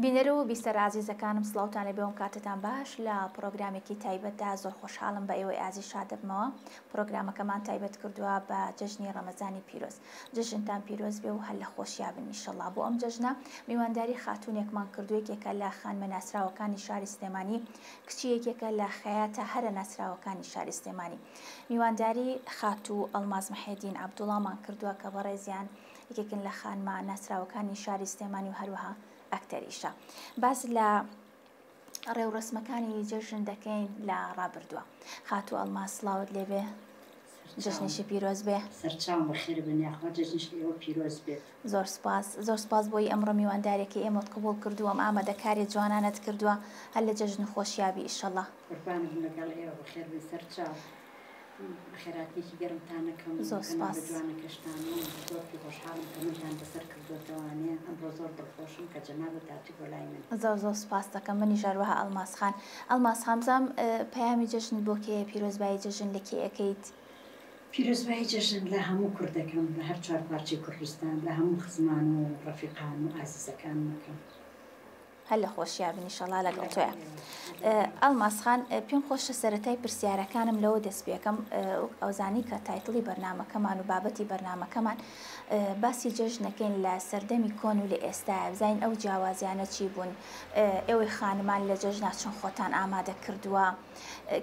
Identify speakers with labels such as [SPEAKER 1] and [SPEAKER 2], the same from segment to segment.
[SPEAKER 1] بینەر و بیسەرە ئازیزەکانم سڵاوتان لێبێ و کاتتان باش لە پڕۆگرامێکی تایبەتدا زۆر خۆشحاڵم بە ئێوەی ئازیز شاد دەبمەوە پڕۆگرامەکەمان تایبەت کردووە بە جەژنی ڕەمەزانی پیرۆز جەژنتان پیرۆز بێ و هەر لە خۆشیا بن ئیشەڵا بۆ ئەم جەژنە میوانداری خاتوونێکمان کردووە یەکێکە لە خانمە ناسراوەکانی شاری سلێمانی کچی یەکێکە لە خەیاتە هەرە ناسراوەکانی شاری سلێمانی میوانداری خاتوو ئەڵماز محێدین عەبدوڵامان کردووە کە بەڕێزیان یەکێکن لە خانمە ناسراوەکانی شاری سلێمانی و هەروەها ئەکتەریشە. باس لە ڕێوڕەسمەکانی جەژن دەکەین لە ڕابردووە. خاتوو ئەڵماس سڵاوت لێبێ جەژنیشی پیرۆز بێ.
[SPEAKER 2] سەرچاوم بەخێر بن یاخوا جەژنیش لە ئێوە پیرۆز بێت.
[SPEAKER 1] زۆر سپاس زۆر سپاس بۆی ئەمڕۆ میواندارێکی ئێمەت قبوڵ کردووە ئەم ئامادەکاریە جوانانەت کردووە هەر لە جەژن و خۆشیا بی ئیشەڵا.
[SPEAKER 2] قوربانت بم لەگەڵ ئێوە بەخێر بن سەرچاو. بەخێرهاتنێکی گەرمتان ئەکەم
[SPEAKER 1] زۆر
[SPEAKER 2] کەناڵە
[SPEAKER 1] سوپاس.
[SPEAKER 2] جوانەکەشتان و زۆر پێ خۆشحاڵم کە منتان بەسەر کردۆتەوانێ ئەمڕۆ زۆر دڵخۆشم کە جەنابت هاتووی بۆ لای من.
[SPEAKER 1] زۆر زۆر سوپاست دەکەم منیش هەروەها ئەڵماس خان. ئەڵماس خان بزانم پەیامی جەژنت بۆ کێیە پیرۆزبایی جەژن لە کێ ئەکەیت؟
[SPEAKER 2] پیرۆزبایی جەژن لە هەموو کورد دەکەم لە هەر چوارپارچەی کوردستان لە هەموو خزمان و ڕەفیقان و ئازیزەکانم ئەکەم.
[SPEAKER 1] هەر لە خۆشیا بن ئیشەڵا لەگەڵ تۆیا. ئەڵماس خان پێم خۆشە سەرەتای پرسیارەکانم لەوە دەست پێکەم ئەوزانی کە title ی بەرنامەکەمان و بابەتی بەرنامەکەمان باسی جەژنەکەین لە سەردەمی کۆن و لە ئێستایا بزانین ئەو جیاوازیانە چی بوون ئێوەی خانمان لە جەژنا چۆن خۆتان ئامادە کردووە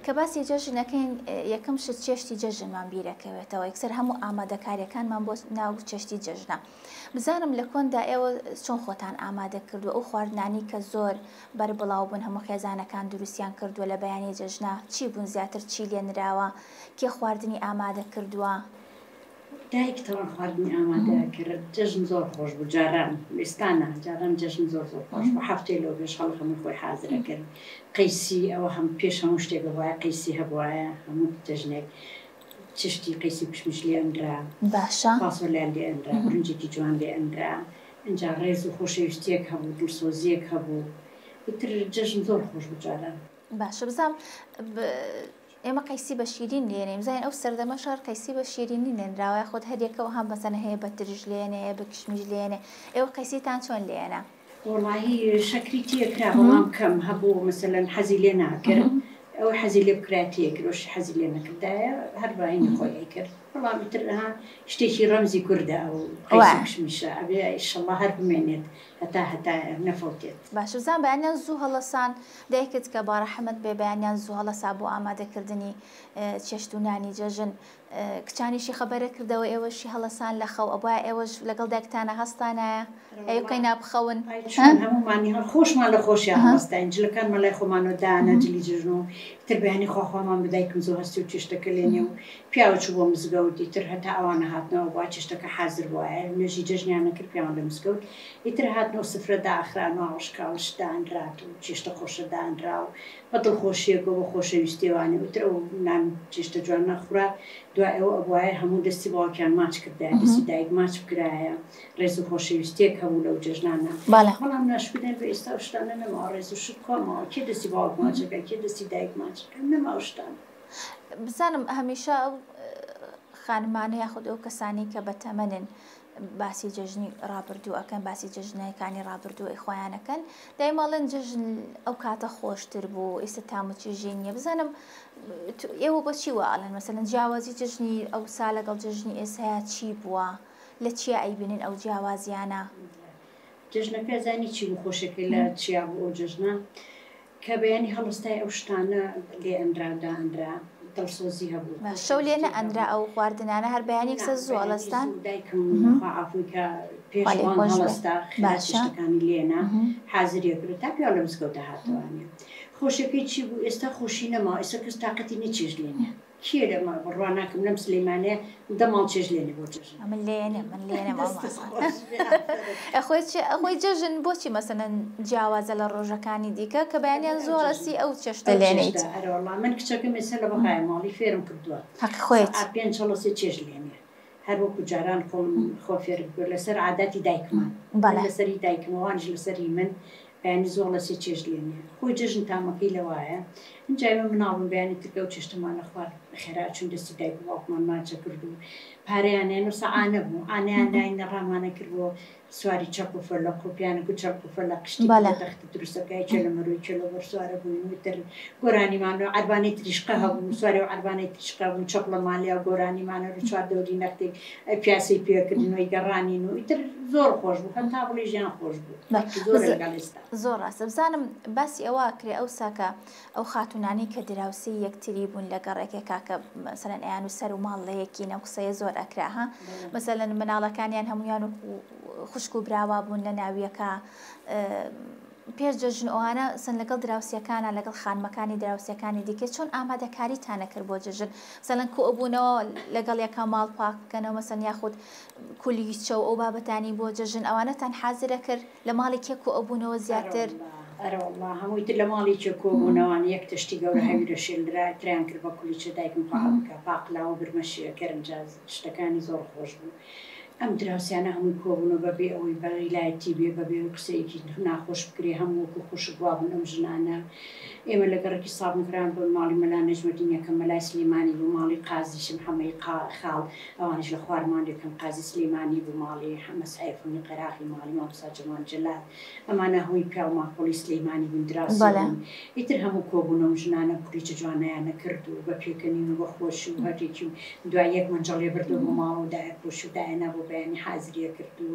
[SPEAKER 1] کە باسی جەژنەکەین یەکەم شت چێشتی جەژنمان بیرەکەوێتەوە یەکسەر هەموو ئامادەکاریەکانمان بۆ ناو چێشتی جەژنە بزانم لە کۆندا ئێوە چۆن خۆتان ئامادە کردووە ئەو خواردنانەی کە زۆر بەربڵاو بوون هەموو خێزانەکان دروستیان کردووە لە بەیانی جەژنا چی بوون زیاتر چی لێ نراوە کێ خواردنی ئامادە کردووە؟
[SPEAKER 2] دایک تەوان خواردنی ئامادە ئەکرد جەژن زۆر خۆش بوو جاران ئێستا نا جاران جەژن زۆر زۆر خۆش بوو هەفتەی لەو پێش خەڵک هەمووی خۆی حازر ئەکرد قەیسی ئەوە هەم پێش هەموو شتێک ئەبوایە قەیسی هەبوایە هەموو جەژنێک چشتی قەیسی و کشمیش لێ ئەنرا،
[SPEAKER 1] باشە.
[SPEAKER 2] فاسۆلیان لێ ئەنرا، برنجێکی جوان لێ ئەنرا، ئینجا ڕێز و خۆشەویستییەک هەبوو، دڵسۆزییەک هەبوو، ئیتر جەژن زۆر خۆش بوو جاران.
[SPEAKER 1] باشە بزانم ئێمە قەیسی بە شیرین لێنێین بزانین ئەو سەردەمەش هەر قەیسی بە شیرینی لێنراوە یاخود هەر یەکەوە هەم مەسەلەن هەیە بە ترش لێنێ هەیە بە کشمیش لێنێ ئێوە قەیسیتان چۆن لێنا؟
[SPEAKER 2] وەڵاهی شەکری تێکرا بەڵام کەم هەبوو مەسەلەن حەزی لێ ناکرد ئەوەی حەزی لێ بکرایە تێکرد ئەوشی حەزی لێ نەکردایە هەر بە هینی خۆی ئەیکرد بەڵام ئیتر ها شتێکی ڕەمزی کوردە ئەو قەیس و کشمیشە ئەبێ ئیشەڵا هەر بمێنێت هەتا هەتایە نەفەوتێت.
[SPEAKER 1] باشە بزانم بەیانیان زوو هەڵەسان دایکت کە باڕەحمەت بێ بەیانیان زوو هەڵەسا بۆ ئامادەکردنی چێشت و نانی جەژن کچانیشی خەبەرە کردەوە ئێوەشی هەڵەسان لە خەو ئەبوایە ئێوەش لەگەڵ دایکتانا هەستانایە ئەی قەینا بخەون
[SPEAKER 2] ئای چۆن هەموومانی هەڵ خۆشمان لە خۆشیا هەڵەستاین جلەکانمان لای خۆمانەوە دانا جلی جەژن و ئیتر بەیانی خوا خوامان بە دایکم زوو هەستی و چێشتەکە لێنێ و پیاوە چوو بۆ مزگەوت ئیتر هەتا ئەوانە هاتنەوە ئەبوا چێشتەکە حازر بوایە نوێژی جەژنیان نەکرد پیاوان لە مزگەوت ئیتر هاتنەوە سفرە داخران و ئاوشکاوش دانرات و چێشتە خۆشە دانرا و بە دڵخۆشیەکەوە بە خۆشەویستیەوانێ ئیتر ئەو نان چێشتە جوانە خورا دوای ئەوە ئەبوایە هەموو دەستی باوکیان ماچ کردایە دەستی دایک ماچ بکرایە ڕێز و خۆشەویستیەک هەبوو لەو جەژنانە بەڵام ناشکرێن بە ئێستا ئەو شتانە نەماوە ڕێز و شت کوا ماوە کێ دەستی باوک ماچەکە کێ دەستی دایک ماچەکە نەما ئەو شتانە.
[SPEAKER 1] بزانم هەمیشە ئەو خانمانە یاخود ئەو کەسانی کە بەتەمەنن باسی جەژنی ڕابردوو ئەکەن باسی جەژنەکانی ڕابردوو خۆیان ئەکەن دایم ئەڵێن جەژن ئەو کاتە خۆشتر بوو ئێستا تام و چێژی نییە بزانم ئێوە بۆچی وا ئەڵێن مەسەلەن جیاوازی جەژنی ئەوسا لەگەڵ جەژنی ئێستا چی بووە لە چیا ئەیبینن ئەو جیاوازیانە؟
[SPEAKER 2] جەژنەکە زانی چی بوو خۆشەکەی لە چیا بوو ئەو جەژنە کە بەیانی هەڵستای ئەو شتانە لێ ئەنرا و دائەنرا دڵسۆزی هەبوو
[SPEAKER 1] شەو لێ
[SPEAKER 2] خۆشەویستی
[SPEAKER 1] نەئەنرا
[SPEAKER 2] هەبوو.
[SPEAKER 1] ئەو خواردنانە هەر بەیانی
[SPEAKER 2] نا
[SPEAKER 1] یەکسەر زوو
[SPEAKER 2] بەیانی
[SPEAKER 1] ئەڵەستان؟
[SPEAKER 2] زوو دایکم خوا عەفوی کا پێش
[SPEAKER 1] خوا لێی
[SPEAKER 2] بانگ
[SPEAKER 1] خۆش بێ
[SPEAKER 2] هەڵەستا خێرا
[SPEAKER 1] باشە
[SPEAKER 2] چێشتەکانی لێنا حازری ئەکرد تا پیاو لە مزگەوتا هاتەوانێ خۆشیەکەی چی بوو ئێستا خۆشی نەماوە ئێستا کەس تاقەتی نیە چێشت لێنێ کێ لەمە بڕوا ناکەم لەم سلەیمانەیە دە ماڵ چێژ لێنێ بۆ جەژن.
[SPEAKER 1] من لێنێم من لێنێم
[SPEAKER 2] دەستت
[SPEAKER 1] ئەڵماسخان
[SPEAKER 2] خۆش بێ ئافەرم.
[SPEAKER 1] ئەخۆی چ ئەخۆی جەژن بۆچی مەسەلەن جیاوازە لە ڕۆژەکانی دیکە کە بەیانیان
[SPEAKER 2] لەبەر ئەو
[SPEAKER 1] زوو
[SPEAKER 2] جەژنە
[SPEAKER 1] هەڵەسی ئەو چێشتە
[SPEAKER 2] ئەو
[SPEAKER 1] لێنێیت.
[SPEAKER 2] چێشتە ئەرەوەڵا من کچەکەم ئێستا لە بەغایە ماڵی فێرم کردووە
[SPEAKER 1] هەقی خۆیەتی.
[SPEAKER 2] سەعات پێنج هەڵەسێ چێژ لێنێ هەر وەکو جاران خۆم خۆ فێرم کردووە لەسەر عاداتی دایکمان من
[SPEAKER 1] بەڵێ.
[SPEAKER 2] لەسەر هی دایکم ئەوانیش لەسەر هی من بەیانی زوو هەڵەسێ چێشت لێنێ خۆی جەژن تامەکەی لەوایە ئینجا ئێمە مناڵ بووین بەیانی ترکە ئەو چێشتەمان ئەخوارد خێرا ئەچووین دەستی دایک و باوکمان ماچ ئەکرد و. پارەیان نێن و سا عانە بوو عانەیان داین ڕامانە کرد بۆ سواری چەپ و فەلەق و پیانک و چەپ و فەلەق شتی بە تەختە دروستەکە یەکێ لە مەرۆ یەکێ لە بەر سوارە بووین و ئیتر گۆرانیمان و عەربانەی تریشقە هەبوو سواری ئەو عەربانەی تریشقە بووین چەپڵەمان لێ و گۆرانیمان هەر و چوار دەوری نەختێک پیاسەی پێ کردین و ئەیگەڕانین و ئیتر زۆر خۆش بوو هەتا بڵێی ژیان خۆش بوو فەرقی زۆرە لەگەڵ ئێستا.
[SPEAKER 1] زۆر ڕاستە بزانم باسی ئەوە ئەکرێ ئەوسا کە ئەو خاتوونانەی کە دراوسێی یەکتری بوون لە گەڕەکێکا کە مەسەلەن ئەیان و سەر و ماڵ لە یەکین ئەو قسەیە زۆر ئەکرا ها مەسەلەن مناڵەکانیان هەموویان وەکو خوشک و براوا بوون لە ناویەکە پێش جەژن ئەوانە سن لەگەڵ دراوسیەکانە لەگەڵ خانمەکانی دراوسەکانی دیکە چۆن ئامادەکاریتانە کرد بۆ جەژن مەسەلەن کۆبوونەوە لەگەڵ یەکە ماڵ پاک بکەنەوە مەسەن یاخود کولیچە و ئەو بابەتانی بۆ جەژن ئەوانەتان حازرە کرد لە ماڵی کێ کۆئەبوونەوە زیاتر؟
[SPEAKER 2] ئەرەوەڵا هەمووی تر لە ماڵی کێ کۆبوونەوان یەک تەشتی گەورە هەویرە شێلرا تریان کرد بە کولیچە دایکم خوا بکا پاقلاوە برمەشیە کەرنجا شتەکانی زۆر خۆش بوو ئەم دراوسیانە هەمووی کۆبوونەوە بە بێ ئەوەی بەغیلایەتی بێ بە بێ ئەوەی قسەیەکی ناخۆش بکرێ هەموو وەکوو خوشک وابوون ئەم ژنانە ئێمە لە گەڕەکی سابونکران بووین ماڵی مەلا نەجمەدین یەکەم مەلای سلیمانی بوو ماڵی قازیشم حەمەی قا خاڵ ئەوانیش لە خوارمان یەکەم قازی سلیمانی بوو ماڵی حەمە سەیفونی قەراغی ماڵی مامۆستا جەمال جەلال ئەمانە هەمووی پیاو ماقوڵی سلیمانی بوون دراوسێ
[SPEAKER 1] بەڵێ.
[SPEAKER 2] بوون ئیتر هەموو کۆبوونەوەم ژنانە کوڕیچە جوانەیانە کرد و بە پێکەنین و بە خۆشی و هەرێکی و دوای یەک مەنجەڵێ بردەوە بۆ ماڵ و دایەپۆشی و دایەنا بۆ بەیانی حازریە کرد و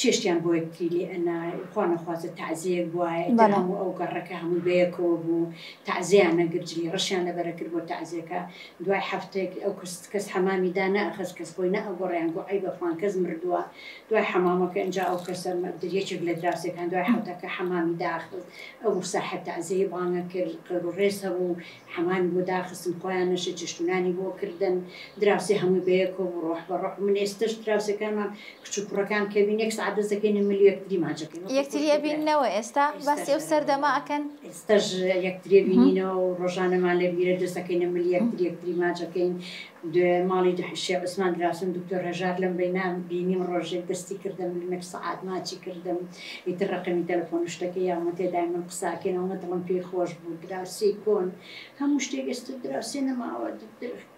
[SPEAKER 2] چێشتیان بۆ یەکتری لێ ئەنا، خوا نەخوازە تەعزیەیەک بوایە ئیتر
[SPEAKER 1] بەڵێ.
[SPEAKER 2] هەموو ئەو گەڕەکە هەمووی بەیەکەوە بوو تەعزیەیان نەگرت جلی ڕەشیان لەبەرەکرد بۆ تەعزیەکە دوای هەفتەیەک ئەو کەس کەس حەمامی دا نەئەخست کەس خۆی نەئەگۆڕا یان گۆ عەیبە فڵان کەس مردووە دوای حەمامەکە ئینجا ئەو کەسە یەکێک لە دراوسێکان دوای حەوتەکە حەمامی داخست ئەو ساحێب تەعزیەی بانگ ئەکرد قەر و ڕێز هەبوو حەمامی بۆ داخستن خۆیان نەشە چێشتونانی بۆ کردن دراوسێ هەمووی بەیەکەوە بوو ڕۆح بە ڕۆح من ئێستەش دراوسێکانمان کچ و کوڕەکان کە بین یەک سەعات دەست دەکەینە مل یەکتری ماچەکەین وەکو
[SPEAKER 1] یەکتری
[SPEAKER 2] خوشک و برا
[SPEAKER 1] ئەبیننەوە ئێستا باسی
[SPEAKER 2] ئێستاش
[SPEAKER 1] ئەو سەردەمە ئەکەن؟
[SPEAKER 2] ئێستاش یەکتری ئەبینینەوە و ڕۆژانەمان لە بیرە دەست ئەکەینە مل یەکتر یەکتری ماچ ئەکەین دوێ ماڵی شێخ عوسمان دراسم دکتۆر هەژار لەم بەینا بینیم ڕۆژێک دەستی کردە ملم یەک سەعات ماچی کردم ئیتر ڕەقەمی تەلەفۆن و شتەکەی یاومە تێدای من قسە ئەکەین ئەوەنە دڵم پێی خۆش بوو دراوسێی کۆن هەموو شتێک ئێستا دراوسێ نەماوە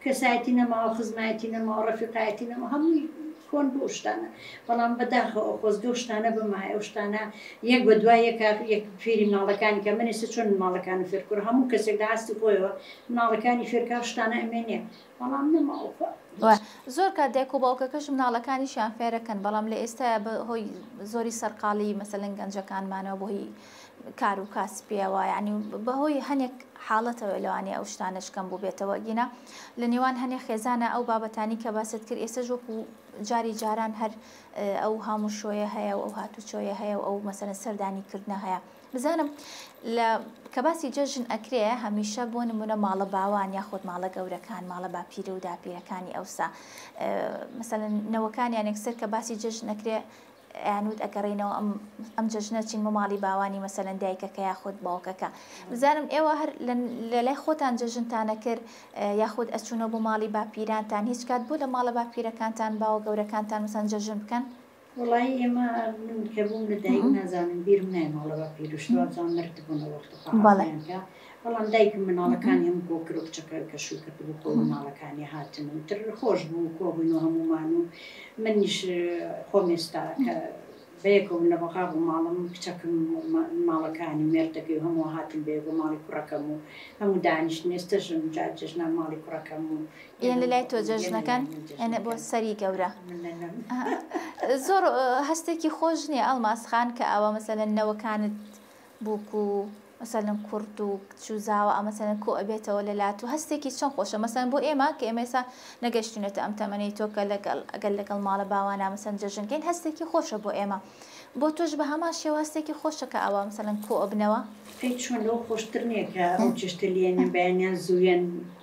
[SPEAKER 2] کەسایەتی نەماوە خزمایەتی نەماوە ڕەفیقایەتی نەماوە هەمووی کۆن بوو ئەو شتانە بەڵام بەداخەوە خۆزگە ئەو شتانە بمایە ئەو شتانە یەک بە دوای یەکا یەک فێری مناڵەکانی کە من ئێستا چۆن مناڵەکانم فێر کرد هەموو کەسێک لە ئاستی خۆیەوە مناڵەکانی فێرکا ئەو شتانە ئەمێنێ بەڵام نەماوە خوا
[SPEAKER 1] وایە زۆر کات دایک و باوکەکەش مناڵەکانیشیان فێرەکەن بەڵام لە ئێستایا بە هۆی زۆری سەرقاڵی مەسەلەن گەنجەکانمانەوە بۆ هی کار و کاسپیەوە یعنی بەهۆی هەنێک حاڵەتەوە لەوانەیە ئەو شتانەش کەم بووبێتەوە گینا لە نێوان هەنێ خێزانە ئەو بابەتانی کە باست کرد ئێستەش وەکو جاری جاران هەر ئەو هاموشۆیە هەیە و ئەو هاتوچۆیە هەیە و ئەو مەسەلەن سەردانی کردنە هەیە بزانم لە کە باسی جەژن ئەکرێ هەمیشە بۆ نمونە ماڵە باوان یاخود ماڵە گەورەکان ماڵە باپیرە و داپیرەکانی ئەوسا مەسەلەن نەوەکانیان یەکسەر کە باسی جەژن ئەکرێ ئەیانوت ئەگەڕێینەوە ئەم ئەم جەژنە چین بۆ ماڵی باوانی مەسەلەن دایکەکە یاخود باوکەکە بزانم ئێوە هەر لە لای خۆتان جەژنتان ئەکرد یاخود ئەچوونەوە بۆ ماڵی باپیرانتان هیچ کات بۆ لە ماڵە باپیرەکانتان باوە گەورەکانتان مەسەن جەژن بکەن؟
[SPEAKER 2] وەڵایی ئێمە من کە بووم لە دایک نازانم بیرم نایە ماڵە باپیرو شت وابزانم مردبوون ئەو وەختە خوا
[SPEAKER 1] بەڵێ.
[SPEAKER 2] عەفویان کا بەڵام دایکم مناڵەکانی هەموو کۆ کرد و کچەکە کە شووی کردبوو خۆی و مناڵەکانی هاتن و تر خۆش بوو کۆبووینەوە هەموومان و منیش خۆم ئێستا کە بەیەکەوە بوون لە بەغا بوو ماڵم کچەکم و ماڵەکانی و مێردەکەی و هەموو هاتن بەیەکەوە ماڵی کوڕەکەم و هەموو دانیشتن ئێستەشم جا جەژنان ماڵی کوڕەکەم و
[SPEAKER 1] یەن
[SPEAKER 2] ئێمە
[SPEAKER 1] لە لای تۆ
[SPEAKER 2] یەنە لای
[SPEAKER 1] جەژنەکەن
[SPEAKER 2] من
[SPEAKER 1] یەنە بۆ
[SPEAKER 2] جەژنەکەن
[SPEAKER 1] سەری گەورە
[SPEAKER 2] من نەنەم.
[SPEAKER 1] زۆر هەستێکی خۆش نییە ئەڵماس خان کە ئاوا مەسەلەن نەوەکانت بووک و مەسەلەن کوڕت و کچ و زاوا مەسەلەن کۆ ئەبێتەوە لە لات و هەستێکی چەند خۆشە مەسەلەن بۆ ئێمە کە ئێمە ئێستا نەگەشتوینەتە ئەم تەمەنەی تۆ کە لەگەڵ ئەگەر لەگەڵ ماڵە باوانا مەسەلەن جەژن کەین هەستێکی خۆشە بۆ ئێمە بۆ تۆش بە هەمان شێوە هەستێکی خۆشە کە ئاوا مەسەلەن کۆ ئەبنەوە؟
[SPEAKER 2] ئەی چۆن لەوە خۆشتر نییە کە ئەو چێشتە لێنێن بەیانیان زوویەن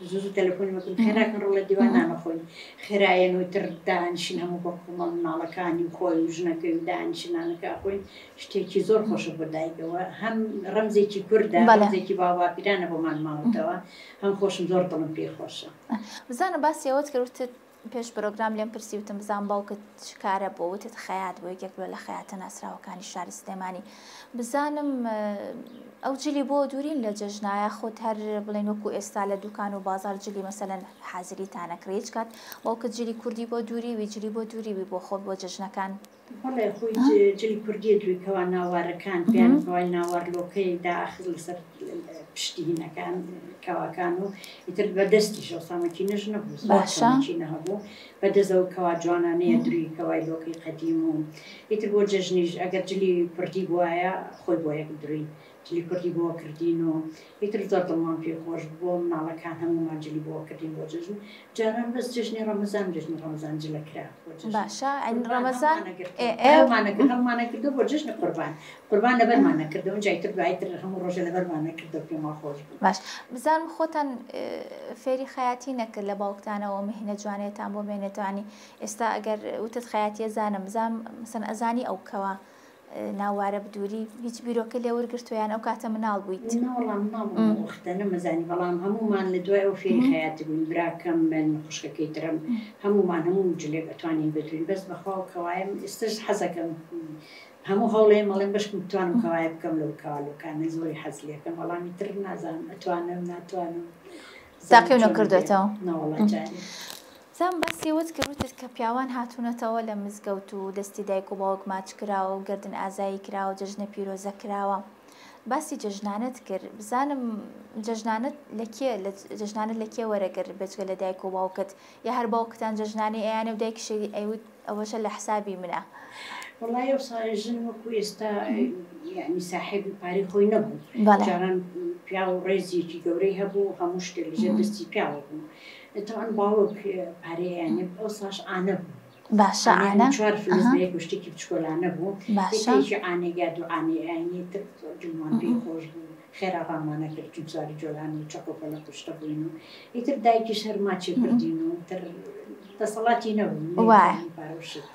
[SPEAKER 2] زوو زوو تەلەفۆنی بکەن خێراکەن ڕۆڵە دیوان نانەخۆین خێرایەن و تر دانیشین هەموو بە کۆمەڵ مناڵەکانی و خۆی و ژنەکەی و دانیشین نانەکە ئەخۆین شتێکی زۆر خۆشە بۆ دایکەوە هەم ڕەمزێکی کوردە
[SPEAKER 1] بەڵێ.
[SPEAKER 2] ڕەمزێکی باوباپیرانە بۆمان ماوەتەوە هەم خۆشم زۆر دڵم پێی خۆشە.
[SPEAKER 1] بزانە باسی ئەوەت کرد وتت پێش پرۆگرام لێم پرسی وتم بزانم باوکت چ کارە بووە وتت خەیات بووە یەکێک بووە لە خەیاتە ناسراوەکانی شاری سلێمانی بزانم. ئەو جلی بۆ دورین لە جەژنا یاخود هەر بڵێن وەکو ئێستا لە دوکان و بازار جلی مەسەلەن حازریتان ئەکڕی هیچ کات باوکت جلی کوردی بۆ دوریوی جلی بۆ دوریوی بۆ خۆت بۆ جەژنەکان؟
[SPEAKER 2] بەڵێ خۆی جلی کوردیە دوری کەوا ناوارەکان پێیان کەوای ناوار لۆکەی دائەخست لەسەر پشتی هینەکان کەواکان و ئیتر بە دەستیش ئەوسا مەکینەش نەبوو زۆر کەم
[SPEAKER 1] باشە.
[SPEAKER 2] مەکینە هەبوو بە دەستەوە کەوا جوانانەیە دروی کەوای لۆکەی قەدیم و ئیتر بۆ جەژنیش ئەگەر جلی کوردی بوایە خۆی بۆ یەک دروین جلی کوردی بۆ کردین و ئیتر زۆر دڵمان پێ خۆش بوو بۆ مناڵەکان هەموومان جلی بۆ کردین بۆ جەژن جاران بەس جەژنی ڕەمەزان جەژنی ڕەمەزان جلە کرا بۆ جەژن
[SPEAKER 1] باشە ئەن
[SPEAKER 2] قوربان
[SPEAKER 1] ڕەمەزان
[SPEAKER 2] هەڵمانەگرتەوە
[SPEAKER 1] ئێ ئێ
[SPEAKER 2] هەڵمانەکرد هەڵمانەکردەوە بۆ جەژنی قوربان قوربان لەبەرمان نەکردەوە ئینجا ئیتر دوایی تر هەموو ڕۆژێ لەبەرمان نەکردەوە پێمان خۆش بوو.
[SPEAKER 1] باش بزانم خۆتان فێری خەیاتی نەکرد لە باوکتانەوە مهنە جوانەیەتان بۆ مێنێتەوە ینی ئێستا ئەگەر وتت خەیاتیە زانم بزانم مەسەن ئەزانی ئەو کەوا ناوارە بدوری هیچ بیرۆکە لێ وەرگرتوە یان ئەو کاتە مناڵ بوویت؟
[SPEAKER 2] نەوەڵا مناڵ بووم ئەو وەختە نەمەزانی بەڵام هەموومان لە دوای ئەو فێری خەیاتی بووین براکەم من خوشکەکەی ترم هەموومان هەموو جلێک ئەتوانین بدوین بەس بەخوا و کەوایە من ئێستەش حەزەکەم هەموو هەوڵێم ئەڵێم بەشکم بتوانم کەوایە بکەم لەو کەوالۆکانە زۆری حەز لێکەم بەڵام ئیتر نازانم ئەتوانم ناتوانم زانم
[SPEAKER 1] تاقیو
[SPEAKER 2] چۆن ئەبێ
[SPEAKER 1] نەکردۆتەوە؟
[SPEAKER 2] نەوەڵا جارێ.
[SPEAKER 1] زام باسی ئەوەت کرد وتت کە پیاوان هاتوونەتەوە لە مزگەوت و دەستی دایک و باوک ماچ کراوە و گەردن ئازایی کراوە جەژنە پیرۆزە کراوە باسی جەژنانەت کرد بزانم جەژنانەت لە کێ لە جەژنانەت لە کێ وەرەگرت بێجگە لە دایک و باوکت یا هەر باوکتان جەژنانەی ئەیانێ و دایکیشی ئەیوت ئەوەشە لە حسابی منە.
[SPEAKER 2] وەڵایی ئەوسا ژن وەکو ئێستا یانی ساحێبی پارەی خۆی نەبوو
[SPEAKER 1] بەڵێ.
[SPEAKER 2] جاران پیاو ڕێزێکی گەورەی هەبوو هەموو شتێک لەژێر دەستی پیاوە بوو تەبعەن باوک پارەی ئەیانێ ئەوساش عانە بوو
[SPEAKER 1] باشە
[SPEAKER 2] عانە
[SPEAKER 1] عانە
[SPEAKER 2] یانی چوار فلس
[SPEAKER 1] ئەها.
[SPEAKER 2] بە یەک و شتێکی بچکۆلانە بوو
[SPEAKER 1] باشە.
[SPEAKER 2] یەکێکی عانێک یا دوو عانەی ئەیانێ تر زۆر دڵمان پێی خۆش بوو خێرا ڕامانەکرد چون سواری جۆلان و چەقۆ پەلەق و شتە بووین و ئیتر دایکیش هەر ماچێ کردین و تر دەسەڵاتی نەبوو
[SPEAKER 1] وایە.
[SPEAKER 2] نەیتوانی پارە و شت.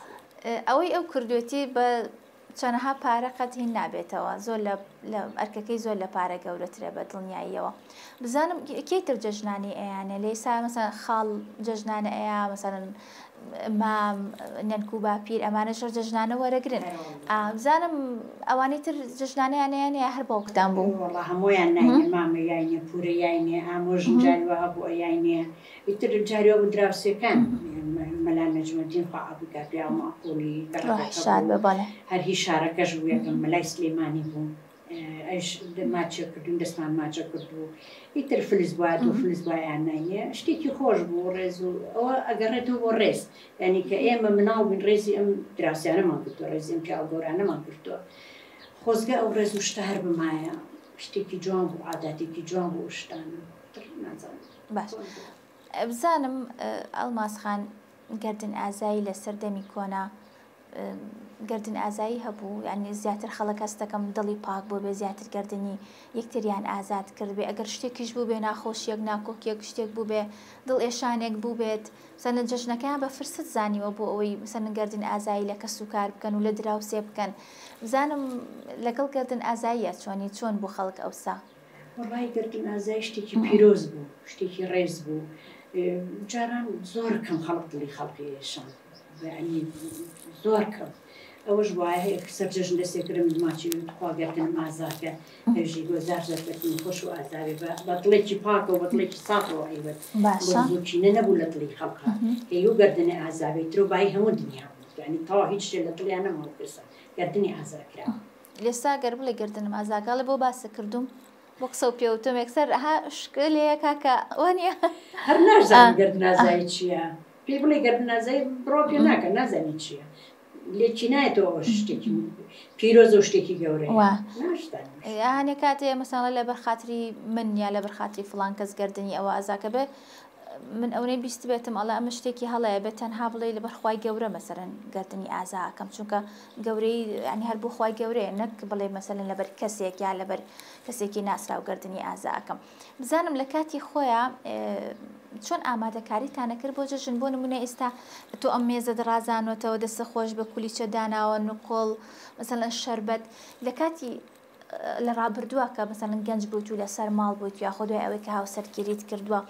[SPEAKER 1] ئەوەی ئەو کردوێتی بە چەنەها پارە قەت هین نابێتەوە زۆر لە لە ئەرکەکەی زۆر لە پارە گەورەترە بە دڵنیاییەوە بزانم کێی تر جەژنانی ئەیانێ لە ئێستا مەسەلەن خاڵ جەژنانە ئەیا مەسەلەن مام نەنک و باپیر ئەمانەش هەر جەژنانە وەرەگرن
[SPEAKER 2] ئەرێ
[SPEAKER 1] ئا بزانم ئەوانەی تر جەژنانەیان ئەیانێ یا هەر باوکتان بوو؟
[SPEAKER 2] وەڵا هەموویان ناینێ مامە یاینێ پورە یاینێ ئامۆژن جاری وا هەبوو ئەیاینێ ئیتر جاری وا بوو دراوسێکان مەلا نەجمەدین خوا عەفوی کا پیاو مەعقولی
[SPEAKER 1] ڕۆحی
[SPEAKER 2] گەڕەکەکە
[SPEAKER 1] شاد
[SPEAKER 2] بوو
[SPEAKER 1] بێ بەڵێ.
[SPEAKER 2] هەر هی شارەکەش بوو یەکەم مەلای سلێمانی بوو ئەویش ماچێ کردوین دەستمان ماچە کردوو ئیتر فلس بوایە دوو فلس بوایە یان ناینێ شتێکی خۆش بوو ڕێز و ئەوە ئەگەڕێتەوە بۆ ڕێز یانی کە ئێمە مناڵ بووین ڕێزی ئەم دراوسێانەمان گرتووە ڕێزی ئەم پیاوە گەورانەمان گرتووە خۆزگە ئەو ڕێز و شتە هەر بمایە شتێکی جوان بوو عاداتێکی جوان بوو ئەو شتانە تر نازانم
[SPEAKER 1] باش
[SPEAKER 2] چۆن بوو.
[SPEAKER 1] بزانم ئەڵماس خان گەردن ئازایی لە سەردەمی کۆنا گەردن ئازایی هەبوو یانی زیاتر خەڵک هەستەکەم دڵی پاک بوو بێ زیاتر گەردنی یەکتریان ئازاد کرد بێ ئەگەر شتێکیش بوو بێ ناخۆشیەک ناکۆکیەک شتێک بوو بێ دڵ ئێشانێک بوو بێت سەنە جەژنەکەیان بە فرسەت زانیوە بۆ ئەوەی سەن گەردن ئازایی لە کەس و کار بکەن و لە دراوسێ بکەن بزانم لەگەڵ گەردن ئازاییە چۆنی چۆن بوو خەڵک ئەوسا؟
[SPEAKER 2] وەڵایی گەردن ئازایی شتێکی پیرۆز بوو شتێکی ڕێز بوو جاران زۆر کەم خەڵک دڵی خەڵکی ئێشان یەعنی زۆر کەم ئەوەش وایە هەیە سەر جەژن دەستێ کردم ماچی خوا گەردنم ئازاکە ئەویش گۆ زار زار گەردنم خۆش و ئازاوێ بە بە دڵێکی پاکەوە بە دڵێکی سافەوە ئەیوت
[SPEAKER 1] باشە
[SPEAKER 2] بغز و کینە نەبوو لە دڵی خەڵکا ئەیو گەردنێ ئازاوێ ترۆ بایی هەموو دنیا بوو یەعنی تەواو هیچ شتێ لە دڵیا نەماوە کەسە گەردنی ئازا کرا.
[SPEAKER 1] ئێستا گەر بڵێ گەردنم ئازاکە ئەڵێ بۆ باست کردوم بۆ قسەو پێ وتم یەکسەر ئەها شکە لێیە کاکە وانیە؟
[SPEAKER 2] هەر ناشزانم گەردن ئازایی چیە پێی بڵێ گەردن ئازایی بڕوا پێ ناکا نازانی چیە لێکی نایەتەوە ئەوە شتێکی پیرۆزە و شتێکی گەورەیە
[SPEAKER 1] وا
[SPEAKER 2] ناشزانم
[SPEAKER 1] هەنێ کاتێ مەسەڵەن لەبەر خاتری من یا لەبەر خاتری فڵان کەس گەردنی ئەوە ئازاکە بێ من ئەونەی بیستبێتم ئەڵێ ئەمە شتێکی هەڵەیە بێت تەنها بڵێ لەبەر خوای گەورە مەسەرەن گەردنی ئازا ئەکەم چونکە گەورەی ینی هەر بۆ خوای گەورەیە نەک بڵێ مەسەلەن لەبەر کەسێک یا لەبەر کەسێکی ناسراو گەردنی ئازا ئەکەم بزانم لە کاتی خۆیان چۆن ئامادەکاریتانە کرد بۆ جەژن بۆ نمونە ئێستا تۆ ئەم مێزە دڕازانەتەوە دەستە خۆش بە کولیچە داناوە نکۆڵ مەسەلەن شەربەت لە کاتی لە ڕابردووە کە مەسەلەن گەنج بوویت و لەسەر ماڵ بوویت یاخۆ دوای ئەوەی کە هاوسەرگیریت کردووە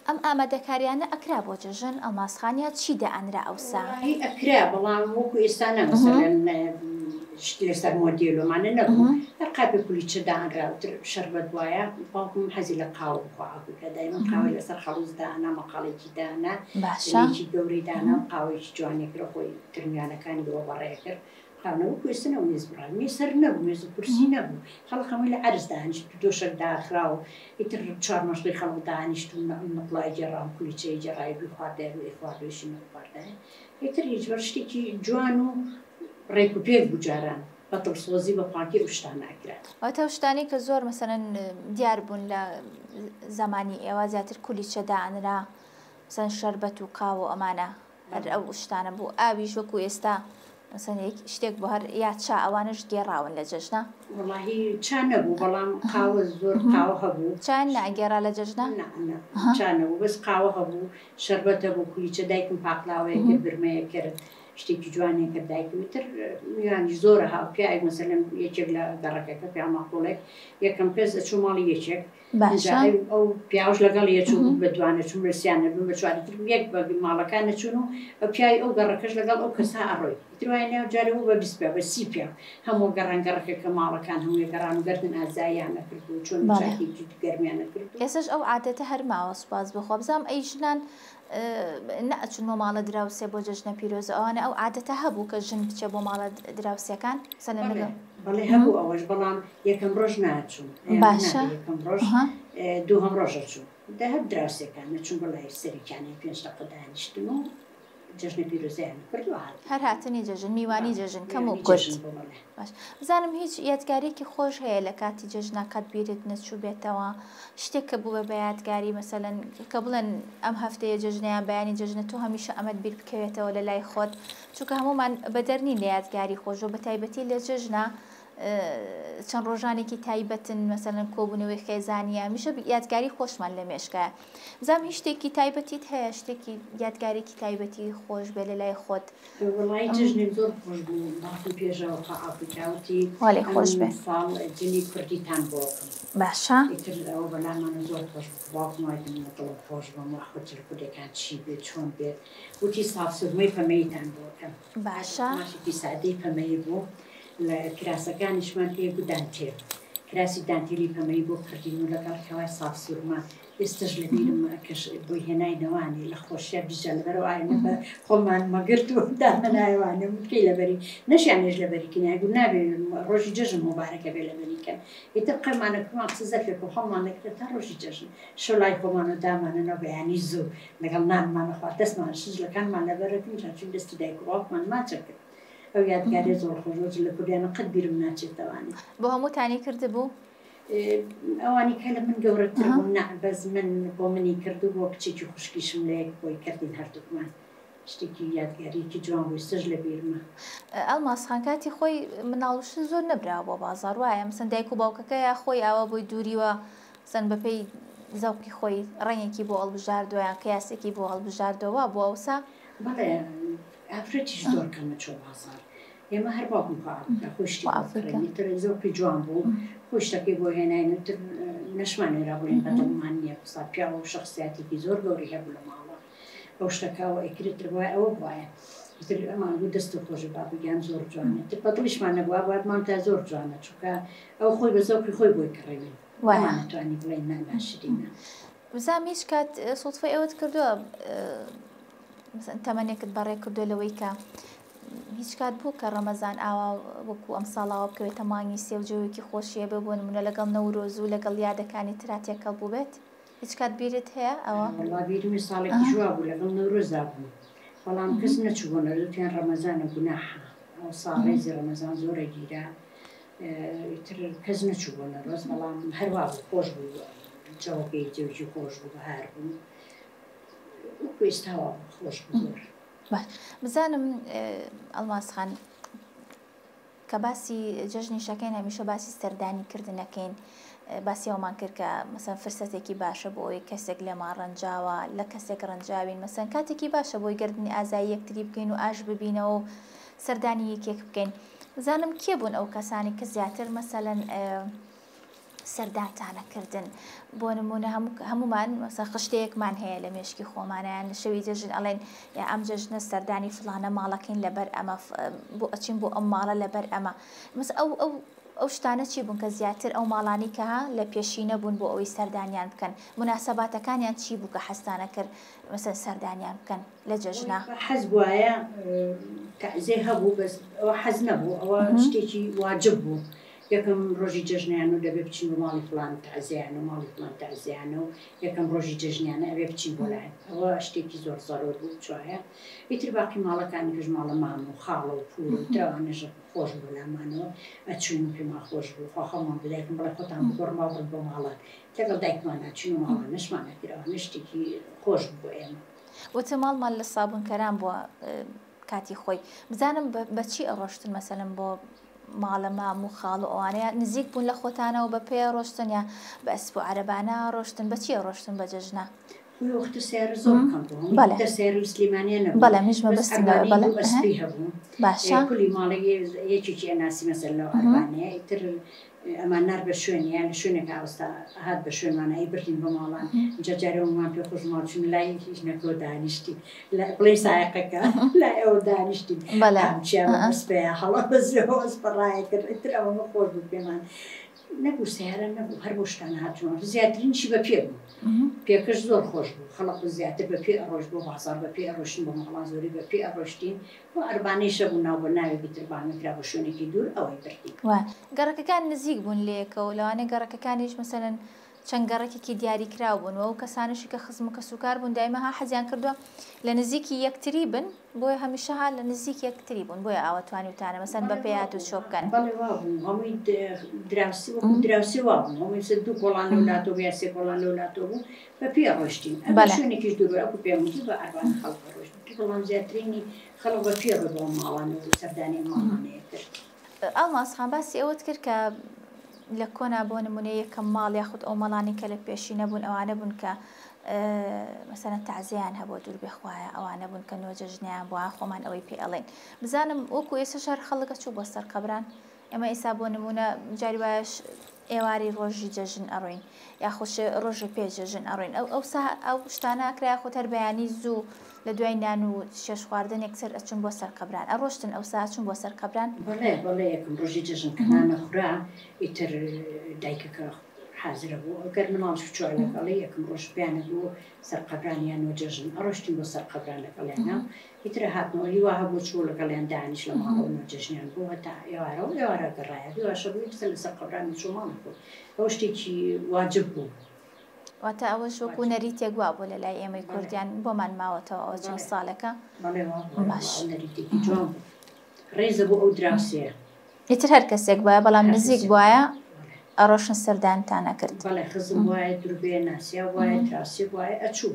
[SPEAKER 1] ئەم ئامادەکاریانە ئەکرا بۆ جەژن ئەڵماس خان یا چی دائەنرا ئەوسا؟
[SPEAKER 2] وەڵاهی ئەکرا بەڵام وەکو ئێستا نا مەسەلەن. شتی لەسەر مۆدێل و ئەمانە نەبوو، هەر قاپێ کولیچە دانرا و تر شەربەت بوایە، باوکم حەزی لە قاوە بوو خوا عەفوی کا، دایمەن قاوەی لەسەر خەڵوز دانا، مەقاڵێکی دانا،
[SPEAKER 1] باشە.
[SPEAKER 2] دنەیەکی گەورەی دانا و قاوەیەکی جوانی کرد و خۆی تر میوانەکانی بەوە بەڕێ کرد. قاو نەبوو کوێستە نەبوو مێز بڕا مێز هەر نەبوو مێز و کورسی نەبوو خەڵک هەمووی لە عەرز دانیشت و دۆشەک داخرا و ئیتر چوارمەشقی خەڵک دانیشت و نقڵای گێڕا و کولیچەی گێڕای بیخواردایە و ئەیخوارد و ئیشی نەخواردایە ئیتر هیچ بەر شتێکی جوان و ڕێک و پێک بوو جاران بە دڵسۆزی بە پاکی ئەو شتانە ئەکرا.
[SPEAKER 1] واتە ئەو شتانەی کە زۆر مەسەلەن دیار بوون لە زەمانی ئێوە زیاتر کولیچە دائەنرا مەسەلەن شەربەت و قاوە و ئەمانە هەر ئەو شتانە بوو ئاویش وەکو ئێستا مەسەن یەک شتێک بۆ هەر یا چا ئەوانەش گێڕاون لە جەژنا.
[SPEAKER 2] وەڵاهی چا نەبوو بەڵام قاوە زۆر قاوە هەبوو.
[SPEAKER 1] چایان نەئەگێڕا لە جەژنا؟
[SPEAKER 2] نا نا چا نەبوو بەس قاوە هەبوو شەربەت هەبوو کولیچە دایکم پاقلاوەیە کرد برمەیە کرد شتێکی جوانیە کرد دایکم ئیتر میوانیش زۆرە هاو پیاوێک مەسەلەن یەکێک لە گەڕەکەکە پیاو ماقوڵێک یەکەم کەس ئەچوو ماڵی یەکێک ئینجا
[SPEAKER 1] باشە.
[SPEAKER 2] ئەو ئەو پیاوەش لەگەڵی ئەچوو بوو بە دوان ئەچوون بە سیان ئەبوون بە چوار ئیتر یەک بە ماڵەکان ئەچوون و ئەو پیاوی ئەو گەڕەکەش لەگەڵ ئەو کەسە ئەڕۆی ئیتر وای ناو جارێ بوو بە 20 پیاو بە 30 پیاو هەموو گەڕان گەڕەکەکە ماڵەکان هەمووی گەڕان و گەردن ئازاییان ئەکرد و چۆن
[SPEAKER 1] بەڵێ.
[SPEAKER 2] چاکێکی گەرمیان ئەکرد و.
[SPEAKER 1] ئێستاش ئەو عادەتە هەر ماوە سوپاس بۆ خوا بزانم ئەی ژنان نەئەچوون بۆ ماڵە دراوسێ بۆ جەژنە پیرۆزە ئەوانە ئەو عادەتە هەبوو کە ژن بچێ بۆ ماڵە دراوسێکان سەلەن
[SPEAKER 2] بەڵێ
[SPEAKER 1] لەگەڵ
[SPEAKER 2] بەڵێ هەبوو ئەوەش بەڵام یەکەم ڕۆژ ناچوون ئەیان
[SPEAKER 1] باشە
[SPEAKER 2] نابێ یەکەم ڕۆژ
[SPEAKER 1] ئەها.
[SPEAKER 2] دووهەم ڕۆژ ئەچوون دە هەر دراوسێکان ئەچوون بۆ لای سەرێکیانێ پێنج دەقە دانیشتن و جەژنە پیرۆزەیان کرد و هاتن.
[SPEAKER 1] هەر هاتنی جەژن میوانی
[SPEAKER 2] بەڵێ
[SPEAKER 1] جەژن کەم و
[SPEAKER 2] میوانی
[SPEAKER 1] کورت.
[SPEAKER 2] جەژن بوو بەڵێ.
[SPEAKER 1] باش بزانم هیچ یادگاریەکی خۆش هەیە لە کاتی جەژنا قەت بیرت نەچووبێتەوە شتێک کە بووبێ بە یادگاری مەسەلەن کە بڵێن ئەم هەفتەیە جەژنە یان بەیانی جەژنە تۆ هەمیشە ئەمەت بیر بکەوێتەوە لە لای خۆت چونکە هەموومان بەدەر نین لە یادگاری خۆش و بەتایبەتی لە جەژنا چەند ڕۆژانێکی تایبەتن مەسەلەن کۆبوونەوەی خێزانیە هەمیشە یادگاری خۆشمان لە مێشکایە بزانم هیچ شتێکی تایبەتیت هەیە شتێکی یادگارێکی تایبەتی خۆش بێ لە لای خۆت
[SPEAKER 2] وەڵایی جەژنێک زۆر خۆش بوو باوکم پێشەوە خوا عەفوی کا وتی
[SPEAKER 1] خوا لێی
[SPEAKER 2] ئەم
[SPEAKER 1] خۆش بێ.
[SPEAKER 2] ساڵ جلی کوردیتان بۆ ئەکەم
[SPEAKER 1] باشە.
[SPEAKER 2] ئیتر ئەوە بەلامانە زۆر خۆش بوو کە باوکم وای دەم لە دڵم خۆش بم واخۆ جلە کوردیەکان چی بێت چۆن بێت وتی ساڵ سورمەی پەمەییتان بۆ ئەکەم
[SPEAKER 1] باشە.
[SPEAKER 2] قوماشێکی سادەی پەمەیی بوو لە کراسەکانیشمان پێ بوو دانتێل کراسی دانتێلی پەمەیی بۆ کڕین و لەگەڵ کەوای ساڵ سورمە ئێستەش لە بیرمە کەش بۆی هێناینەوانێ لە خۆشیا بیجا لەبەرەوە ئاینە بە خۆمان مەگرت و دامەنایەوانێ وت کەی لەبەری نەشیانێش لەبەری کەن یان نابێ ڕۆژی جەژن موبارەکە بێ لەبەری کەن ئیتر قەمانە کومان قسە زەرفێک و هەڵمان دەکرد تا ڕۆژی جەژن شەو لای خۆمان و دامانەنەوە بەیانی زوو لەگەڵ نانمان خوارد دەستمان شت جلەکانمان لەبەرەکردن جا چوین دەستی دایک و باوکمان ماچە کرد ئەو یادگاریە زۆر خۆش بوو جلە کوردیانە قەت بیرم ناچێتەوانێ.
[SPEAKER 1] بۆ هەمووتانی کردبوو؟
[SPEAKER 2] ئەوانی کە لە من گەورەتر بوون نا، بەس من بۆ منی کرد و بۆ کچێکی خوشکیشم لە یەک بۆی کردین هەردووکمان. شتێکی یادگارییەکی جوان بوو ئێستەش لە بیرمە.
[SPEAKER 1] ئەڵماس خان کاتی خۆی مناڵ و شت زۆر نەبراوە بۆ بازاڕ وایە مەسەن دایک و باوکەکە یا خۆی ئاوا بۆی دووریوە مەسەن بەپێی زەوقی خۆی ڕەنگێکی بۆ هەڵبژاردووە یان قیاسێکی بۆ هەڵبژاردووە وا بووە ئەوسا؟
[SPEAKER 2] بەڵێ ئافرەتیش زۆر کەمە چووە بازاڕ. ئێمە هەر باوکم خوا عەفو کا خۆی شتی بۆ کڕین ئیتر زەوقی جوان بوو خۆی شتەکەی بۆ هێناین و تر نەشمان وێرا بڵێین بە دڵمان نییە قسە پیاو و شەخسیاتێکی زۆر گەورەی هەبوو لە ماڵە ئەو شتەکە ئەوە ئەیکرد تر بوایە ئەوە بوایە ئیتر ئەمان گوت دەستت خۆش بێ بابە گیان زۆر جوانە تر بە دڵیشمان نەبوو وابوایە بمان تا زۆر جوانە چونکە ئەو خۆی بە زەوقی خۆی بۆی کڕیوین
[SPEAKER 1] وایە
[SPEAKER 2] نەمانەتوانی بڵێین نا ناشرینە.
[SPEAKER 1] بزانم هیچ کات سوتفەی ئەوەت کردووە مەسەن تەمەنێکت بەڕێ کردووە لەوەی کە هیچ کات بوو کە ڕەمەزان ئاوا وەکو ئەم ساڵاوە بکەوێتە مانگی سێ و جەوێکی خۆشیە بێ بۆ نمونە لەگەڵ نەورۆز و لەگەڵ یادەکانی ترا تێکەڵ بووبێت هیچ کات بیرت هەیە ئەوە؟
[SPEAKER 2] وەڵا بیرمە ساڵێکیش وا بوو لەگەڵ نەورۆزا بوو بەڵام کەس نەچوو بۆ نەورۆز وتیان ڕەمەزانە گوناحە ئەوسا ڕێزی ڕەمەزان زۆر ئەگیرا ئیتر کەس نەچوو بۆ نەورۆز بەڵام هەر وا بوو خۆش بوو جەوەکەی جەوێکی خۆش بوو بەهار بوو وەکو ئێستا وا بوو خۆش بوو زۆر.
[SPEAKER 1] باش بزانم ئەڵماس خان کە باسی جەژنیش ئەکەین هەمیشە باسی سەردانی کردن ئەکەین باسی ئەومان کرد کە مەسەن فرسەتێکی باشە بۆ ئەوەی کەسێک لێمان ڕەنجاوە لە کەسێک ڕەنجاوین مەسەن کاتێکی باشە بۆی گردنی ئازایی یەکتری بکەین و ئاش ببینەوە و سەردانی یەکێک بکەین زانم کێ بوون ئەو کەسانی کە زیاتر مەسەلەن. سەردانتانە کردن بۆ نمونە هەموومان مەسە خشتەیەکمان هەیە لە مێشکی خۆمانیان لە شەوی جەژن ئەڵێن یا ئەم جەژنە سەردانی فڵانە ماڵەکەین لەبەر ئەمە بۆ ئەچین بۆ ئەم ماڵە لەبەر ئەمە مەس ئەو ئەو ئەو شتانە چی بوون کە زیاتر ئەو ماڵانی کە لە پێشینە بوون بۆ ئەوەی سەردانیان بکەن موناسەباتەکانیان چی بوو کە حەزتانە کرد مەسەن سەردانیان بکەن لە جەژنا؟
[SPEAKER 2] حەز بوایە تەعزیە هەبوو بەس ئەوە حەز نەبوو ئەوە شتێکی واجب بوو یەکەم ڕۆژی جەژنیان و دەبێ بچین بۆ ماڵی فڵان تەعزیەیان و ماڵی فڵان تەعزیەیانە و یەکەم ڕۆژی جەژنیانە ئەبێ بچین بۆ لایان ئەوە شتێکی زۆر زەرور بوو چوایە ئیتر باقی ماڵەکانی کەش ماڵە مام و خاڵە و پوور و ئیتر ئەوانەش خۆش بوو لامانەوە ئەچووین و پێمان خۆش بوو خوا خەممان بوو دایکم بڵێ خۆتان بگۆڕن با بڕۆین بۆ ماڵان لەگەڵ دایکمانا چووین و ماڵانەشمان ئەکرد ئەوانە شتێکی خۆش بوو بۆ ئێمە.
[SPEAKER 1] وتم ماڵمان لە سابوونکەران بووە کاتی خۆی بزانم بە چی ئەڕۆشتن مەسەلەن بۆ ماڵە مام و خاڵ و ئەوانەیە نزیک بوون لە خۆتانەوە بە پێ ڕۆشتن یا بە ئەسپ و عەرەبانە ڕۆشتن بە چی ئەڕۆشتن بە جەژنە؟
[SPEAKER 2] خۆی وەختە سەیارە زۆر کەم بوو هەموو
[SPEAKER 1] بەڵێ
[SPEAKER 2] دە سەیارە لە سلێمانیە نەبوو
[SPEAKER 1] بەڵێ منیش
[SPEAKER 2] بەس
[SPEAKER 1] مەبەستم لەوە
[SPEAKER 2] عەربانەی
[SPEAKER 1] بەڵێ
[SPEAKER 2] دوو
[SPEAKER 1] ئەه
[SPEAKER 2] ئەسپی هەبوو
[SPEAKER 1] باشە
[SPEAKER 2] کولی ماڵێ یەکێکی ئەناسی مەسەلەن لەو عەربانەیە ئیتر ئەمان نارد بە شوێنێ لە شوێنێکا ئەوستا هات بە شوێنمانا ئەی بردین بۆ ماڵان جا جارێ وەمان پێ خۆش ماڵ چوون لای ژنەکەوە دانیشتین بڵێ سایەقەکە لای ئەوە دانیشتین
[SPEAKER 1] بەڵێ
[SPEAKER 2] قامچیان بە
[SPEAKER 1] ئەه
[SPEAKER 2] ئەسپەیە هەڵە بەزیەوە ئەسپە ڕایە کرد ئیتر ئەوەمە خۆش بوو پێمان نەبوو سەیارە نەبوو هەر بۆ شتانە هاتوون زیاترینشی بە پێ بوو پێکەش زۆر خۆش بوو خەڵق زیاتر بە پێ ئەڕۆشت بۆ بازاڕ بە پێ ئەڕۆشتین بۆ ماڵان زۆری بە پێ ئەڕۆشتین و عەربانەیش هەبوو ناو بە ناوێکی تر بانگ کرا بۆ شوێنێکی دوور ئەوەی بردین.
[SPEAKER 1] وە گەڕەکەکان نزیک بوون لەیەکەوە لەوانەیە گەڕەکەکانیش مەسەلەن چەند گەڕەکێکی دیاریکراو بوون و ئەو کەسانەشی کە خزم و کەسوکار بوون دایمە ها حەزیان کردووە لە نزیکی یەکتری بن بۆیە هەمیشە ها لە نزیک یەکتری بوون بۆیە ئاوا توانیوتانە مەسەلەن بە
[SPEAKER 2] بەڵێ
[SPEAKER 1] پێ
[SPEAKER 2] وا
[SPEAKER 1] هاتوچۆ
[SPEAKER 2] بوو
[SPEAKER 1] بکەن.
[SPEAKER 2] بەڵێ وا بوو هەمووی دراوسێ وەکوو دراوسێ وا بوو هەمووی سەر دوو کۆڵان لەو لاتۆ بوو یا سێ کۆڵان لەو لاتۆ بوو بە پێ ئەڕۆیشتین ئەگەر
[SPEAKER 1] بەڵێ.
[SPEAKER 2] شوێنێکیش دوور بوو ئەکوو پێم وتی بە عەربانە خەڵک ئەڕۆیشت بەڵام زیاترینی خەڵک بە پێ ڕۆی بۆ ئەم ماڵانە و سەردانی ئەم ماڵانەیە کرد.
[SPEAKER 1] ئەڵماس خان باسی ئەوەت کرد کە لە کۆنا بۆ نمونە یەکەم ماڵ یاخود ئەو مەڵانی کە لە پێشینە بوون ئەوانە بوون کە مەسەلەن تەعزیەیان هەبووە دوور بێ خوایە ئەوانە بوون کە نۆجەژنیان بووە خۆمان ئەوەی پێ ئەڵێن بزانم وەکو ئێستا هەر خەڵک ئەچوو بۆ سەر قەبران ئێمە ئێستا بۆ نمونە جاری وایە ئێوارەی ڕۆژی جەژن ئەڕۆین یاخود ڕۆژێ پێش جەژن ئەڕۆین ئەو ئەوسا ئەو شتانە ئەکرا یاخود هەر بەیانی زوو لە دوای نان و چێشت خواردن یەکسەر ئەچوون بۆ سەر قەبران ئەڕۆشتن ئەوسا ئەچوون بۆ سەر قەبران؟
[SPEAKER 2] بەڵێ بەڵێ یەکەم ڕۆژی جەژن کە نان ئەخورا ئیتر دایکەکە حازرە بوو ئەگەر مناڵش بچوە لەگەڵی یەکەم ڕۆژ پێیان بوو سەر قەبران یان نۆ جەژن ئەڕۆشتین بۆ سەر قەبران لەگەڵیانا ئیتر هاتنەوە هیوا هەبوو چوو لەگەڵیان دانیشت لە ماڵەوە نۆ جەژنیان بوو هەتا ئێوارە و ئێوارە گەڕایە هیواشە بوو یەکسەر لەسەر قەبران چوو ماڵی خۆی ئەوە شتێکی واجب بوو.
[SPEAKER 1] واتە ئەوەش وەکو
[SPEAKER 2] واجب
[SPEAKER 1] نەریتێک وابوو لە لای ئێمەی
[SPEAKER 2] بەڵێ
[SPEAKER 1] کوردیان بۆمان ماوەتەوە ئەوە چەند
[SPEAKER 2] بەڵێ
[SPEAKER 1] ساڵێکە
[SPEAKER 2] بەڵێ وابوو
[SPEAKER 1] باش.
[SPEAKER 2] ئەوە نەریتێکی جوان بوو ڕێزە بۆ ئەو دراوسێیە.
[SPEAKER 1] ئیتر هەر کەسێک بوایە بەڵام
[SPEAKER 2] هەر
[SPEAKER 1] نزیک
[SPEAKER 2] کەسێک
[SPEAKER 1] بوایە
[SPEAKER 2] بوایە بەڵێ.
[SPEAKER 1] ئەڕۆشن سەردانتان ئەکرد.
[SPEAKER 2] بەڵێ خزم بوایە دوربێ ناسیاو بوایە دراوسێ بوایە ئەچوو.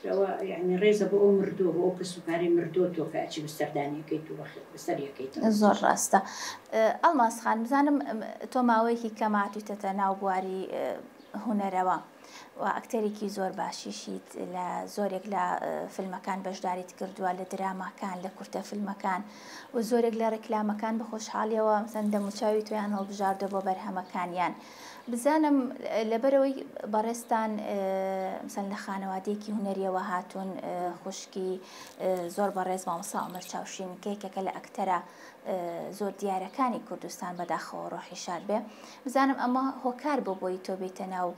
[SPEAKER 2] ئەوە یەعنی ڕێزە بۆ ئەو مردووە بۆ ئەو کەسوکارەی مردووە تۆ کە ئەچی بە سەردانی ئەکەیت و بەسەری ئەکەیتەوە.
[SPEAKER 1] زۆر ڕاستە ئەڵماس خان بزانم تۆ ماوەیەکی کەم هاتوویتەتە ناو بواری هونەرەوە و ئەکتەرێکی زۆر باشیشیت لە زۆرێک لە فیلمەکان بەشداریت کردووە لە دراماکان لە کورتە فیلمەکان و زۆرێک لە ڕێکلامەکان بە خۆشحاڵیەوە مەسەن دەموچاوی تۆیان هەڵبژاردووە بۆ بەرهەمەکانیان بزانم لەبەرئەوەی بەڕێزتان مەسەلەن لە خانەوادەیەکی هونەریەوە هاتوون خوشکی زۆر بەڕێز مامۆستا عومەر چاوشین کە یەکێکە لە ئەکتەرە زۆر دیارەکانی کوردستان بەداخەوە ڕۆحی شاد بێ بزانم ئەمە هۆکار بۆ بۆی تۆ بێیتە ناو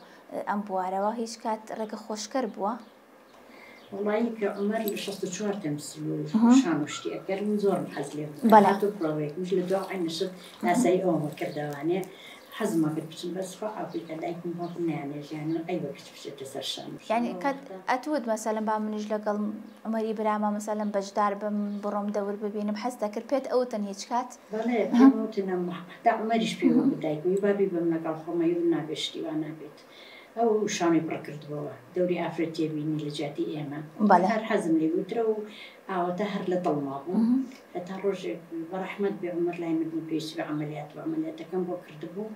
[SPEAKER 1] ئەم بوارەوە هیچ کات ڕێگە خۆشکەر بووە؟
[SPEAKER 2] وەڵایی کە عومەر لە 64 تەمسیل و شان و شتی ئەکرد من زۆرم حەز لێ بوو کە
[SPEAKER 1] بەڵێ.
[SPEAKER 2] هاتوو پرۆڤەیەک منیش لە دوا عەین شت لاسایی ئەوم ئەکردەوانێ حەزم ئەکرد بچم بەس خوا عافوی کە دایکم و باوکم نەیانهێشت یان عەیبە کچ بچێتە سەر شان و شت
[SPEAKER 1] یانی
[SPEAKER 2] ئەو
[SPEAKER 1] کەت
[SPEAKER 2] وەختە.
[SPEAKER 1] ئەتوت مەسەلەن با منیش لەگەڵ عومەری براما مەسەلەن بەشدار بم بڕۆم دەور ببینم حەز دەکرد پێت ئەوتن هیچ کات؟
[SPEAKER 2] بەڵێ پێم وتن هەتا عومەریش پێی وتبوو دایکم وی با بیبەم لەگەڵ خۆم ئەیوت نابێ شتی وا نابێت. ئەو شانۆی پڕ کردبۆوە دەوری ئافرەت تێبینی لە جیاتی ئێمە. من
[SPEAKER 1] بەڵێ.
[SPEAKER 2] هەر حەزم لێ بوو ترە و ئاواتە هەر لە دڵما بوو. هەتا ڕۆژێک بە ڕەحمەت بێ عومەر لای من بوو پێویستی بە عەمەلیات بوو عەمەلیاتەکەم بۆ کردبوو.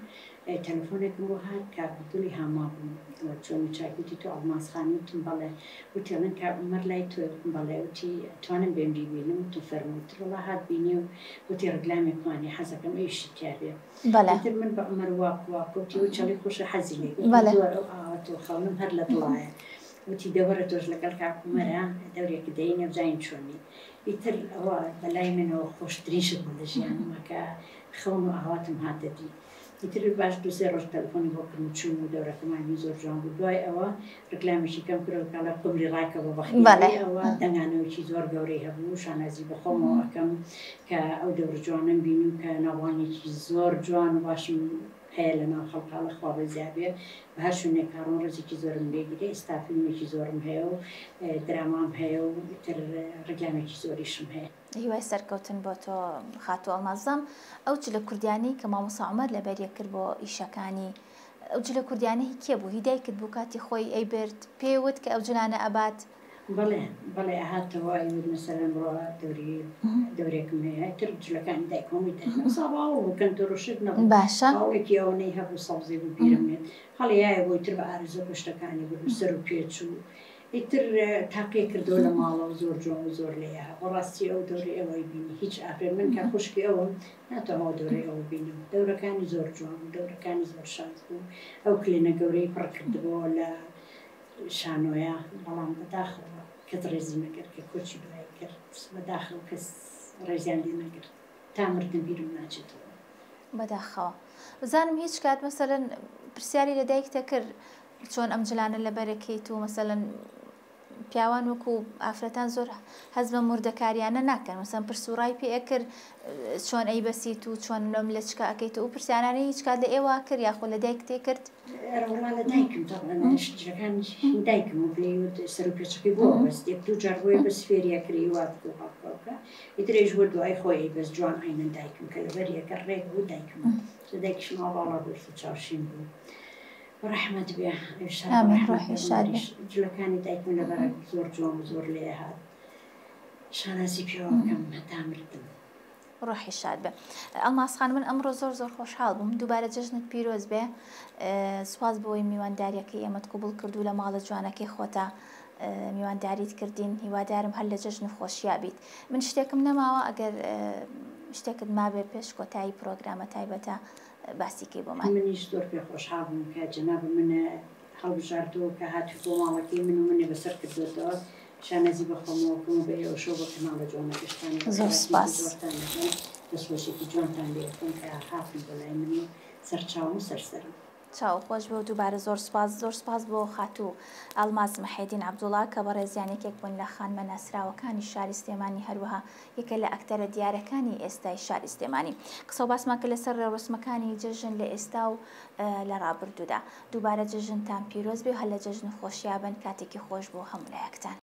[SPEAKER 2] تەلەفۆنێکم بۆ هات کاک عەبدوڵی هاما بوو چۆنی چاک وتی تۆ ئەڵماس خانی وتم بەڵێ وتی ئەڵێن کاک عومەر لای تۆیە وتم بەڵێ وتی ئەتوانم بێم بیبینم وتم فەرموو وتی وەڵا هات بینی و وتی ڕیکلامێکمان هەیە حەزەکەم ئەویشی تیا بێ
[SPEAKER 1] بەڵێ.
[SPEAKER 2] ئیتر من بە عومەر واک واک وتی ئەو چەڵی خۆشە حەزی لێ وتم
[SPEAKER 1] بەڵێ.
[SPEAKER 2] زۆر ئەو ئاوات و خەونم هەر لە دڵایە وتی دە وەرە تۆش لەگەڵ کاک عومەرا دەورێکت دەینێ بزانین چۆنی ئیتر ئەوە بەلای منەوە خۆشترین شت بوو لە ژیانما کە خەون و ئاواتم هاتە دی. ئیتر باش دوو سێ ڕۆژ تەلەفۆنی بۆ کردم چووم و دەورەکەمان بی زۆر جوان بوو دوای ئەوە ڕیکلامێکی کەم کردەوە کە ئەڵێ قومری ڕاکە بۆ
[SPEAKER 1] بەڵێ.
[SPEAKER 2] بەختیاری ئەوە دەنگانەوەکی زۆر گەورەی هەبوو شانازی بە خۆمەوە ئەکەم کە ئەو دەورە جوانەم بینی و کە ناوبانگێکی زۆر جوان و باشم هەیە لە ناو خەڵکا لە خوا بەزیا بێ بە هەر شوێنێک ئەڕۆم ڕێزێکی زۆرم لێ گیرێ ئێستا فیلمێکی زۆرم هەیە و درامام هەیە و ئیتر ڕیکلامێکی زۆریشم هەیە.
[SPEAKER 1] هیوای سەرکەوتن بۆ تۆ خاتوو ئەڵمازم ئەو جلە کوردیانەی کە مامۆستا عومەر لەبەریە کرد بۆ ئیشەکانی ئەو جلە کوردیانە هی کێ بوو هی دایکت بوو کاتی خۆی ئەیبرد پێی وت کە ئەو جلانە ئەبات؟
[SPEAKER 2] بەڵێ بەڵێ ئەهاتەوە ئەیوت مەسەلەن بڕۆ دەوری دەورێکم هەیە ئیتر جلەکانی دایکم هەمووی دەرنا سا باوەڵ بوو کەنتۆر و شت نەبوو
[SPEAKER 1] باشە.
[SPEAKER 2] باوەڵێکی ئەوەنەی هەبوو سەوزی بوو بیرم نێت هەڵیایە بۆ ئیتر بە ئارەزوو شتەکانی برد و سەر و پێچ و ئیتر تاقی کردەوە لە ماڵەوە زۆر جوان و زۆر لێیە بەڕاستی ئەو دەورەی ئەوەی بینی هیچ ئافرەت من کە خوشکی ئەوم ناتوانم ئەو دەورەی ئەوە بینم دەورەکانی زۆر جوان بوو دەورەکانی زۆر شاز بوو ئەو کلێنە گەورەی پڕ کردبەوە لە شانۆیە بەڵام بەداخەوە کەس ڕێزی نەکرد کە کۆچی دوایی کرد بەداخەوە کەس ڕێزیان لێ نەگرت تا مردن بیرم ناچێتەوە.
[SPEAKER 1] بەداخەوە بزانم هیچ کات مەسەلەن پرسیاری لە دایکتە کرد چۆن ئەم جلانە لەبەرەکەیت و مەسەلەن پیاوان وەکو ئافرەتان زۆر هەز بە مردەکاریانە ناکەن مەسەن پرس و ڕای پێ ئەکرد چۆن ئەیبەسیت و چۆن لەم لەچکە ئەکەیت و پرسیارانەی هیچ کات لە ئێوە کرد یاخۆ لە دایکت کرد؟
[SPEAKER 2] ئەرەوەڵا لە دایکم تەبعەن جلەکان دایکم و پێی وت سەر و پێچەکەی بۆ بەست یەک دوو جار بۆیە بەس فێریە کرێ وا بکە و ها بکە بکە ئیتر ئەویش بۆ دوای خۆی ئەیبەست جوان عەینەن دایکم کە لەبەر یەکە ڕێک بوو دایکم لە دایکیشم ئاوا باڵا بەرز و چاوشین بوو ڕەحمەت بێ ئەویش هەر بە
[SPEAKER 1] ئامین
[SPEAKER 2] ڕەحمەت
[SPEAKER 1] ڕۆحی
[SPEAKER 2] بێ
[SPEAKER 1] شاد بێ.
[SPEAKER 2] عومەریش جلەکانی دایکم لەبەرە زۆر جوان و زۆر لێ هات شانازی پێوە بکەم هەتا مردم.
[SPEAKER 1] ڕۆحی شاد بێ ئەڵماس خان من ئەمڕۆ زۆر زۆر خۆشحاڵ بووم دووبارە جەژنت پیرۆز بێ سوپاس بۆی میوانداریەکەی ئێمەت قوبڵ کرد و لە ماڵە جوانەکەی خۆتا میوانداریت کردین هیوادارم هەر لە جەژن و خۆشیا بیت من شتێکم نەماوە ئەگەر شتێکت مابێ پێش کۆتایی پرۆگرامە تایبەتە باسی کەی بۆمان.
[SPEAKER 2] منیش زۆر پێ خۆشحاڵ بووم کە جەنابم منە هەڵبژاردووە کە هاتووی بۆ ماڵەکەی من و منی بەسەر کردۆتەوە شانازی بە خۆمەوە کەم و بە ئێوەشەوە بە کەناڵە جوانەکەشتان و
[SPEAKER 1] زۆر
[SPEAKER 2] خێراتنێکی
[SPEAKER 1] سوپاس.
[SPEAKER 2] زۆرتان دەکەم دەستخۆشیەکی جوانتان لێ ئەکەم کە هاتن بۆ لای من و سەرچاوم و سەرسەرم.
[SPEAKER 1] چاو خۆش بێ و دووبارە زۆر سوپاس. زۆر سوپاس بۆ خاتوو ئەڵماس محێدین عەبدوڵا کە بەڕێزیان یەکێک بوون لە خانمە ناسراوەکانی شاری سلێمانی هەروەها یەکە لە ئەکتەرە دیارەکانی ئێستای شاری سلێمانی. قسە و باسمان کرد لەسەر ڕێوڕەسمەکانی جەژن لە ئێستا و لە ڕابردوودا. دووبارە جەژنتان پیرۆز بێ و هەر لە جەژن و خۆشیا بن. کاتێکی خۆش بۆ هەموو لایەکتان.